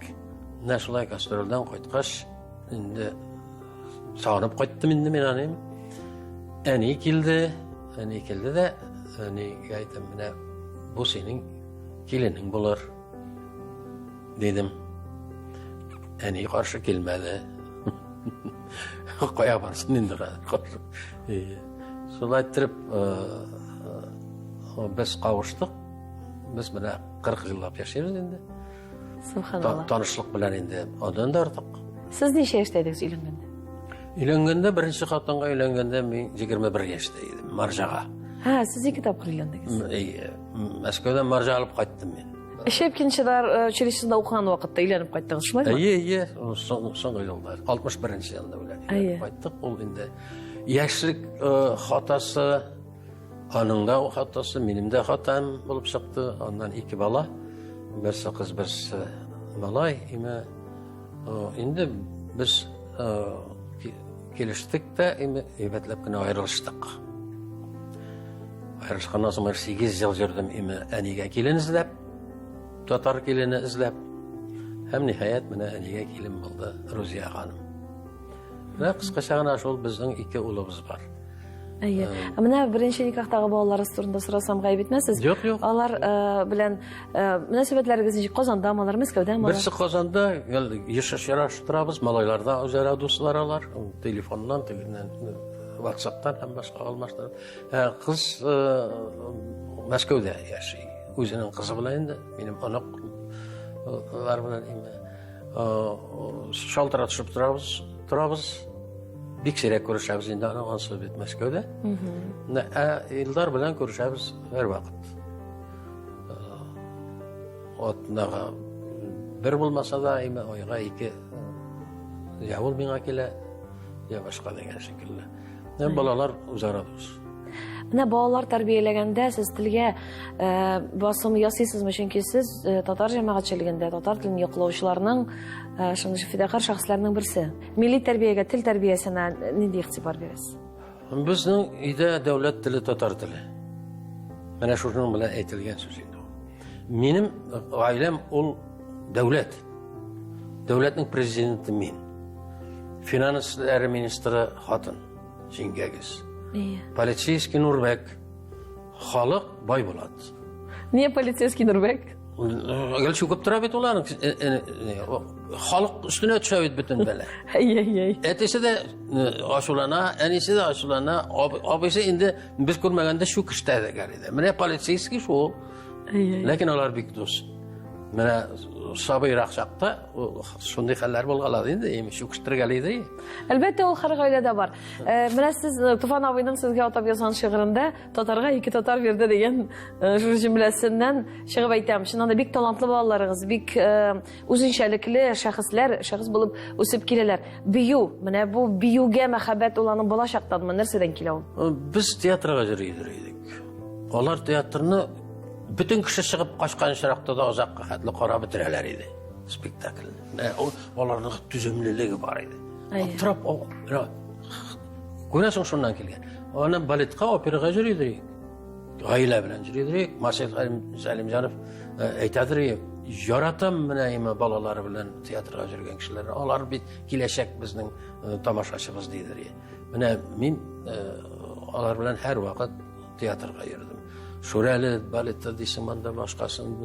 Менә шулай гастрольдән кайткач, инде сагынып кайттым инде мин аны. Әни килде, әни килде дә, әнигә әйтәм, менә бу синең киленең булыр, дидем. Әни каршы килмәде. Кая барсын инде каршы. Шулай иттереп, без кавыштык. Без менә 40 еллап яшибез инде. Субханалла. Танышлык белән инде аннан да артык. Сез ничә яшьтә идегез өйләнгәндә? Өйләнгәндә, беренче хатынга өйләнгәндә мин 21 яшьтә идем, Марҗага. Һа, сез ике тапкыр өйләндегез. Әйе. Мәскәүдән Марҗа алып кайттым мин. Щепкинчылар э, училищесында укыган вакытта өйләнеп кайттыгыз, шулаймы? Әйе, әйе, соңгы елда, 61 елда өйләнеп кайттык. Ул инде яшьлек э, хатасы, Аның да хатасы, минем дә хатам булып чыкты. Аннан ике бала. Берсе кыз, берсе малай. Име инде без килештек тә, име әйбәтләп кенә аерылыштык. Аерылышканнан соң бер 8 ел йөрдем име әнигә килен эзләп, татар килене эзләп. Һәм ниһаять менә әнигә килен булды Рузия ханым. Менә кыскача гына шул безнең ике улыбыз бар. Әйе. Ә менә беренче никахтагы балаларыгыз турында сорасам гаеп итмәссез. Юк, юк. Алар э, белән э, мөнәсәбәтләрегез ничек? Казандамы алар, Мәскәүдәме алар? Берсе Казанда, еш очрашып торабыз, малайлар да үзара дуслар алар, телефоннан, тегеннән, WhatsApp'тан һәм башка алмаштырып. Ә кыз э, Мәскәүдә яши. Үзенең кызы белән инде, минем оныклар белән инде. Шалтыратышып торабыз, торабыз. Бик сирәк күрешәбез инде аның ансы бит Мәскәүдә. Ә Илдар белән күрешәбез һәрвакыт. Атнага бер булмаса да, име айга ике. Я ул миңа килә, я башка дигән шикелле. Менә балалар үзара дус. Менә балалар тәрбияләгәндә сез телгә э, басым ясыйсызмы? Чөнки сез э, татар җәмәгатьчелегендә татар телен яклаучыларның э, шундый фидакарь шәхесләрнең берсе. Милли тәрбиягә, тел тәрбиясенә нинди игътибар бирәсез? Безнең өйдә дәүләт теле татар теле. Менә шуның белән әйтелгән сүз инде ул. Минем гаиләм ул дәүләт. Дәүләтнең президенты мин. Финанс эшләре министры хатын, җиңгәгез. Иә. Полицейский Нурбәк. Халык Байбулат. Не полицейский Нурбәк? Гел чүкеп тора бит уларның. Халык өстенә төшә бит бөтен бәла. Әй, әй, әй. Әтисе дә ачулана, әнисе дә ачулана, абыйсы инде без күрмәгәндә чүкештә дә иде. Менә полицейский шул. Ләкин алар бик дус. Менә сабыйрак чакта шундый хәлләр булгалады инде, эми чүкештергәли иде. Әлбәттә, ул һәр гаиләдә бар. Менә сез Туфан абыйның сезгә атап язган шигырендә татарга ике татар бирде дигән шушы җөмләсеннән чыгып әйтәм. Чыннан да бик талантлы балаларыгыз, бик үзенчәлекле шәхесләр, шәхес булып үсеп киләләр. Бию, менә бу биюгә мәхәббәт ул аның бала чактанмы, нәрсәдән килә ул? Без театрга йөри идек. Алар театрны бөтен кеше чыгып качкан очракта да озакка хәтле карап бетерәләр иде спектакльне. Менә аларның түземлелеге бар иде. Аптырап, күрәсең шуннан килгән. Аны балетка, операга йөри идек. Гаилә белән йөри идек. Марсель Сәлимҗанов әйтәдер, яратам менә име балалары белән театрга йөргән кешеләрне. Алар бит киләчәк безнең тамашачыбыз дидер. Менә мин алар белән һәрвакыт театрга йөрдем. Шүрәле балеты дисең монда башкасын,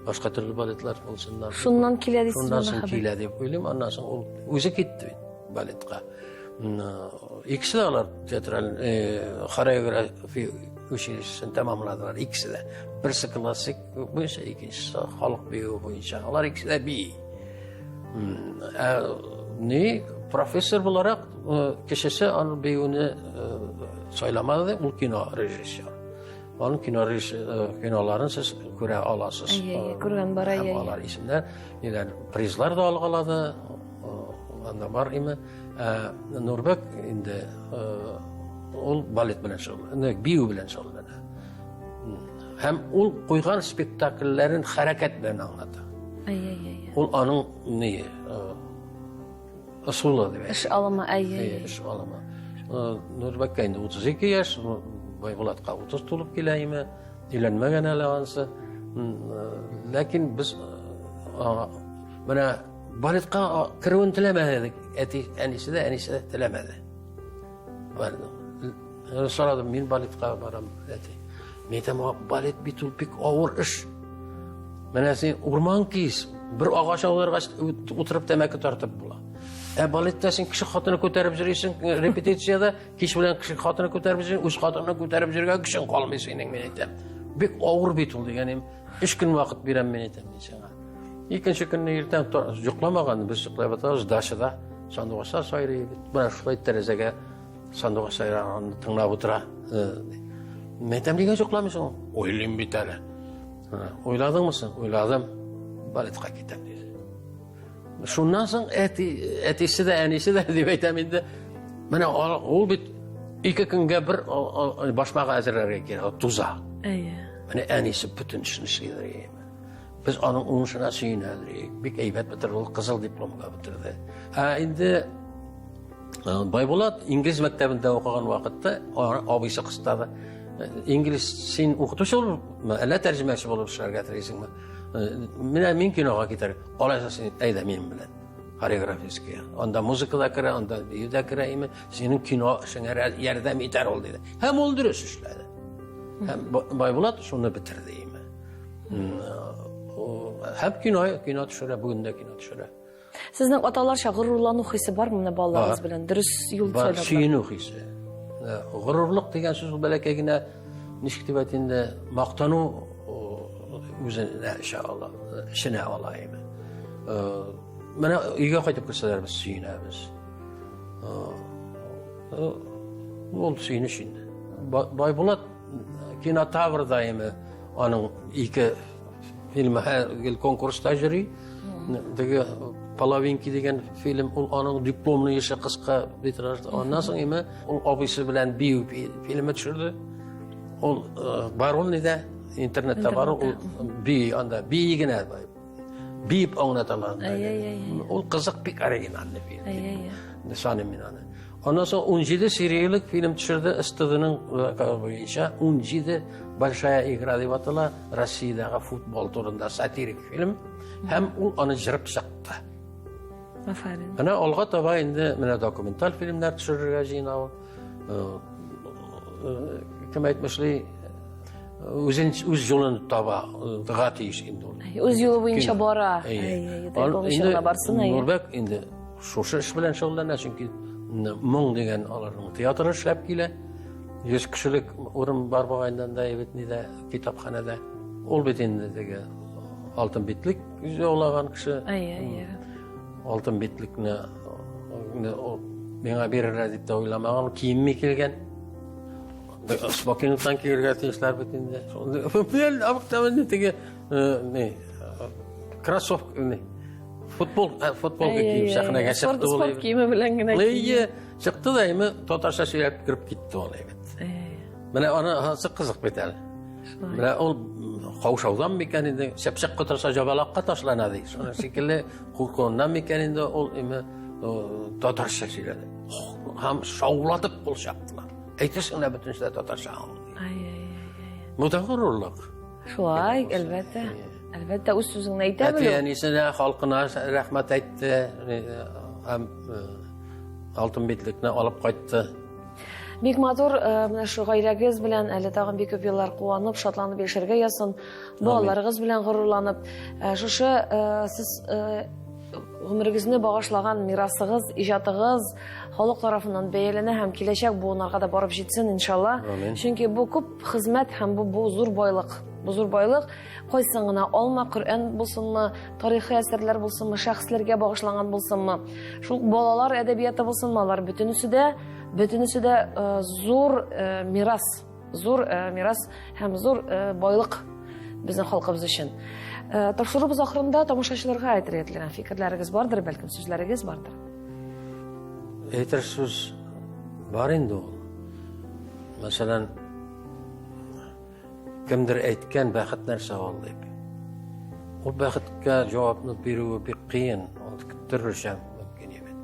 башка төрле балетлар булсыннар. Шуннан килә дисең. Шуннан соң килә дип уйлыйм. Аннан соң ул үзе китте бит балетка. Икесе дә алар театраль хореография училищесын тәмамладылар. Икесе дә. Берсе классик буенча, икенчесе халык биюе буенча. Алар икесе дә бии. Ә ни профессор буларак кешесе аны биюне сайламады, ул кино режиссер. Аның кино киноларын сез күрә аласыз. Әйе, күргән бар, әйе. Алар исемнәр, ниләр, призлар да алгалады. Анда бар име. Ә Нурбек инде ул балет белән шөгыльләнә, бию белән шөгыльләнә. Һәм ул куйган спектакльләрен хәрәкәт белән аңлата. Әйе, әйе. Ул аның ни ысулы дип. Эш алымы, әйе. Эш алымы. Нурбәккә инде 32 яшь, Байбулатка 30 тулып килә име, өйләнмәгән әле анысы. Ләкин без менә балетка керүен теләмәде, әти, әнисе дә, әнисе дә теләмәде. Сорадым, мин балетка барам, әти. Мин әйтәм, балет бит ул бик авыр эш. Менә син урман кис, бер агач аударгач утырып тәмәке тартып була. Ә балетта син кеше хатыны күтәреп йөрисең, репетициядә кич белән кеше хатыны күтәреп йөрисең, үз хатынны күтәреп йөргән кешең калмый синең, мин әйтәм. Бик авыр бит ул дигәнем. Өч көн вакыт бирәм мин әйтәм мин сиңа. Икенче көнне иртән йокламаган, без йоклап ятабыз дачада. Сандугачлар сайрый бит. Менә шулай тәрәзәгә сандугач сайраганны тыңлап утыра. Мин әйтәм, нигә йокламыйсың? Уйлыйм бит әле. Уйладыңмы соң? Уйладым. Балетка китәм диде. Шуннан соң әти, әтисе дә, әнисе дә дип әйтәм инде. Менә ул бит ике көнгә бер башмага әзерләргә кирәк, туза. Әйе. Менә әнисе бөтен эшне эшлидер. Без аның уңышына сөенәдер. Бик әйбәт бетерде, ул кызыл дипломга бетерде. Ә инде Байбулат инглиз мәктәбендә укыган вакытта абыйсы кыстады. Инглиз син укытучы булыпмы, әллә тәрҗемәче булып эшләргә телисеңме? Менә мин кинога китәр. Алайса син әйдә минем белән хореографический. Анда музыка да керә, анда бию дә керә име. Синең кино эшеңә ярдәм итәр ул диде. Һәм ул дөрес эшләде. Һәм Байбулат шуны бетерде име. Һәм кино, кино төшерә, бүген дә кино төшерә. Сезнең аталарча горурлану хисе бармы менә балаларыгыз белән? Дөрес юл сайладылар. Бар, сөенү хисе. Горурлык дигән сүз ул бәләкәй генә ничек дип әйтим инде, мактану үзенә эчә ала, эченә ала име. Менә өйгә кайтып керсәләр без сөенәбез. Ул сөенеч инде. Байбулат кинотаврда име аның ике фильмы гел конкурста йөри. Теге Половинки дигән фильм, ул аның дипломный эше кыска метражлы. Аннан соң име ул абыйсы белән бию фильмы төшерде. Ул бар ул нидә, интернетта бар ул бии анда, бии генә биеп аңлаталар. Ул кызык бик оригинальный фильм. Саныйм мин аны. Аннан соң 17 сериялек фильм төшерде СТДның буенча 17 Большая игра дип атала, Россиядәге футбол турында сатирик фильм һәм ул аны җырып чыкты. Афәрин. Менә алга таба инде менә документаль фильмнәр төшерергә җыена ул. Кем әйтмешли, үзен үз юлын таба, га тиеш инде ул. Үз юлы буенча бара. Әйе, барсын, әйе. Нурбәк инде шушы эш белән шөгыльләнә, чөнки моң дигән аларның театры эшләп килә. 100 кешелек урын бар бугайндан да бит нидә, китапханәдә. Ул бит инде теге алтын битлек яулаган кеше. Әйе, әйе. Алтын битлекне миңа бирерләр дип тә уйламаган, киенми килгән. Спокойныктан киергә тиешләр бит инде. Обыкновенный теге не кроссовка не футбол футболка киеп сәхнәгә чыкты ул. Спорт киеме белән генә. Әйе, чыкты да эми татарча сөйләп кереп китте ул әйбәт. Менә аны анысы кызык бит әле. Менә ул каушаудан микән инде, чәпчәк котырса җабалакка ташлана ди. Шуның шикелле куркуыннан микән инде ул эми татарча сөйләде. Һәм шаулатып кул чаптылар. Әйтерсең лә бөтенесе дә татарча аңлый. Ай-ай-ай. Бу да горурлык. Шулай, әлбәттә. Әлбәттә, үз сүзеңне әйтә белү. Әти-әнисенә, халкына рәхмәт әйтте. Һәм алтын битлекне алып кайтты. Бик матур, менә шу гаиләгез белән әле тагын бик күп еллар куанып, шатланып яшәргә язсын. Балаларыгыз белән горурланып, шушы сез гомерегезне багышлаган мирасыгыз, иҗатыгыз халык тарафыннан бәяләнә һәм киләчәк буыннарга да барып җитсен, иншалла. Чөнки бу күп хезмәт һәм бу зур байлык. Бу зур байлык. Кайсын гына алма, Коръән булсынмы, тарихи әсәрләр булсынмы, шәхесләргә багышланган булсынмы, шул балалар әдәбияты булсынмы, алар бөтенесе дә, бөтенесе дә зур мирас, зур мирас һәм зур байлык безнең халкыбыз өчен. Тапшыруыбыз ахырында тамашачыларга әйтергә теләгән фикерләрегез бардыр, бәлкем сүзләрегез бардыр. Әйтер сүз бар инде ул. Мәсәлән, Кемдер әйткән, бәхет нәрсә ул дип. Ул бәхеткә җавапны бирүе бик кыен, ул төрлечә мөмкин бит.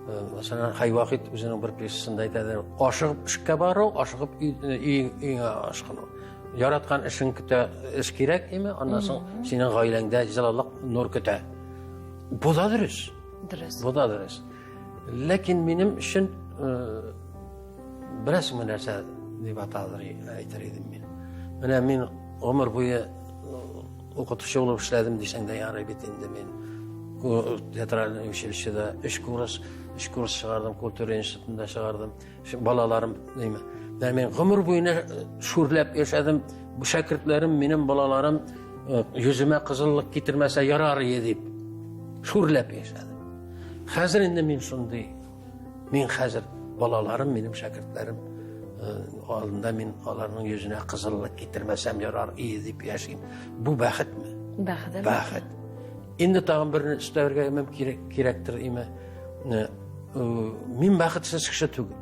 Мәсәлән, Хәй Вахит үзенең бер пьесасында әйтәдер, ашыгып эшкә бару, ашыгып өйңә ашкыну. Яраткан эшең көтә, эш кирәк име, аннан соң синең гаиләңдә җылылык, нур көтә. Бу да дөрес. Дөрес. Бу да дөрес. Ләкин минем өчен беләсеңме нәрсә дип атадыр, әйтер идем мин. Менә мин гомер буе укытучы булып эшләдем дисәң дә ярый бит инде мин. Театральный училищеда өч курс, өч курс чыгардым, культура институтында чыгардым. Балаларым димә. Менә мин гомер буена шүрләп яшәдем. Бу шәкертләрем, минем балаларым йөземә кызыллык китермәсә ярар иде дип шүрләп яшәдем. Хәзер инде мин шундый. Мин хәзер балаларым, минем шәкертләрем алдында мин аларның йөзенә кызыллык китермәсәм ярар иде дип яшим. Бу бәхетме? Бәхет. Бәхет. Инде тагын берне өстәргә мөмкин кирәктер име? Мин бәхетсез кеше түгел.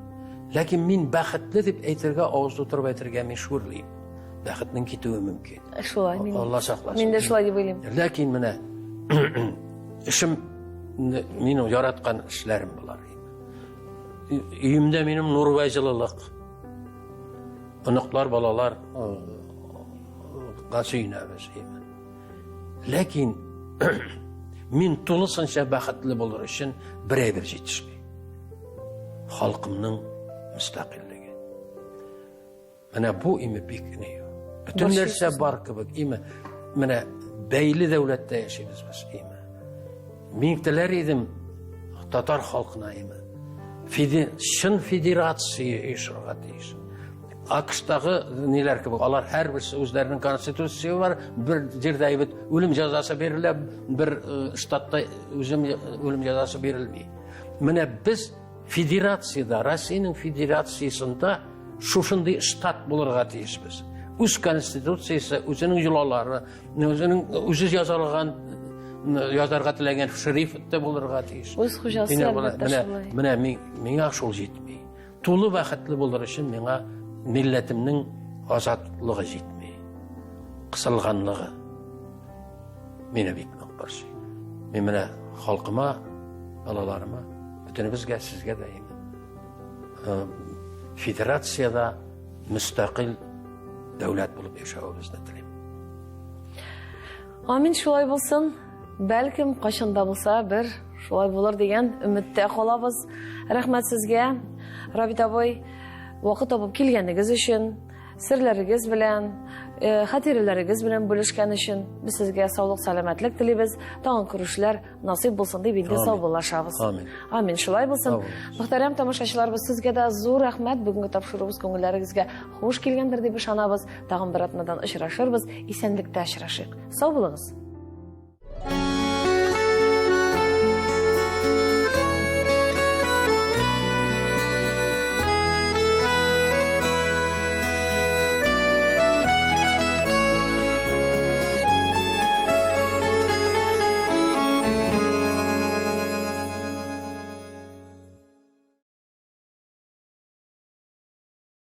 Ләкин мин бәхетле дип әйтергә, авыз тутырып әйтергә мин шүрлим. Бәхетнең китүе мөмкин. Шулай, мин. Алла сакласын. Мин дә шулай дип уйлыйм. Ләкин менә эшем минем яраткан эшләрем болар. Өемдә минем нур вә җылылык. Оныклар, балалар га сөенәбез. Ләкин мин тулысынча бәхетле булыр өчен бер әйбер җитешми. Халкымның мөстәкыйльлеге. Менә бу име бик ни. Бөтен нәрсә бар кебек име. Менә бәйле дәүләттә яшибез без име. Мин теләр идем татар халкына име. Феде, чын федерация оешырга тиеш. АКШтагы ниләр кебек, алар һәрберсе үзләренең конституциясе бар, бер җирдә бит үлем җәзасы бирелә, бер штатта үзем үлем җәзасы бирелми. Менә без Федерациядә, Россиянең федерациясендә шушындый штат булырга тиешбез. Үз конституциясе, үзенең йолалары, үзенең үзе язылган язарга теләгән шрифты булырга тиеш. Үз хуҗасы әлбәттә шулай. Менә миңа шул җитми. Тулы бәхетле булыр өчен миңа милләтемнең азатлыгы җитми. Кысылганлыгы мине бик нык борчый. Мин менә халкыма, балаларыма, бөтенебезгә, сезгә дә инде федерациядә мөстәкыйль дәүләт булып яшәвебезне телим. Амин, шулай булсын. Бәлкем, кайчан да булса бер шулай булыр дигән өметтә калабыз. Рәхмәт сезгә, Рабит абый, вакыт табып килгәнегез өчен, серләрегез белән, хатирәләрегез белән бүлешкән өчен. Без сезгә саулык, сәламәтлек телибез. Тагын күрешүләр насыйп булсын дип инде саубуллашабыз. Амин. Амин, шулай булсын. Мөхтәрәм тамашачыларыбыз, сезгә дә зур рәхмәт. Бүгенге тапшыруыбыз күңелләрегезгә хуш килгәндер дип ышанабыз. Тагын бер атнадан очрашырбыз. Исәнлектә очрашыйк. Сау булыгыз.